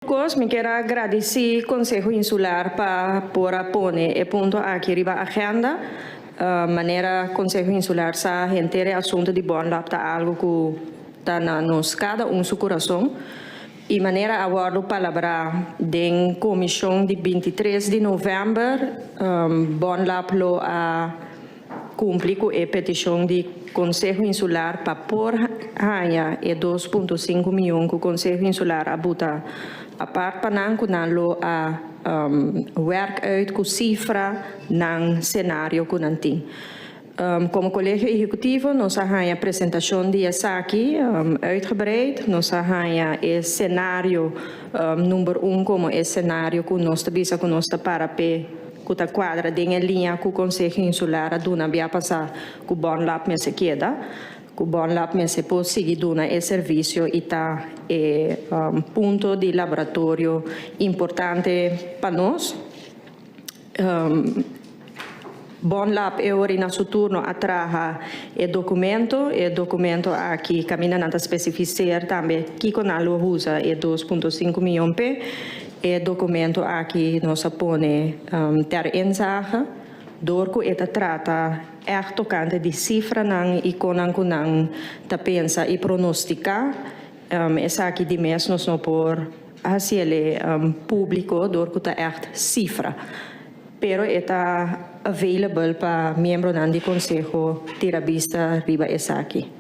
Kos, mi kier a gradisí Konseho Insular pa por a pone e punto aki riba agenda. Manera Konseho Insular sa, henter e asuntu di Bonlab ta algu ku ta na nos kada un su kurason. I manera a wòrdu palabrá den komishon di 23 di novèmber, Bonlab lo a Kumpli ku e petishon di Konseho Insular pa por haña e 2.5 mion ku Konseho Insular a buta apart pa nan ku nan lo a wèrk uit ku sifra nan senario ku nan tin. Komo Kolegio Ehekutivo nos a haña presentashon di esaki uitgebreid. Nos a haña e senario number un komo e senario ku nos ta bisa ku nos ta para p'e. Ku ta kuadra den e liña ku Konseho Insular a duna bia pasá ku Bonlab mester keda, ku Bonlab mester por sigui duna e servisio i ta e punto di laboratorio importante pa nos. Bonlab e ora na su turno a traha e dokumento. E dokumento aki kaminda nan ta spesifiseer tambe kiko nan lo usa e 2.5 mion p'e. E documento aki nos a pone ter inzage door cu e ta trata echt tocante di cifranan y conan cu nan ta pensa y pronostica. Esaki di mes nos no por haciele publico door cu ta echt cifra. Pero e ta available pa miembronan di conseho tira bista riba esaki.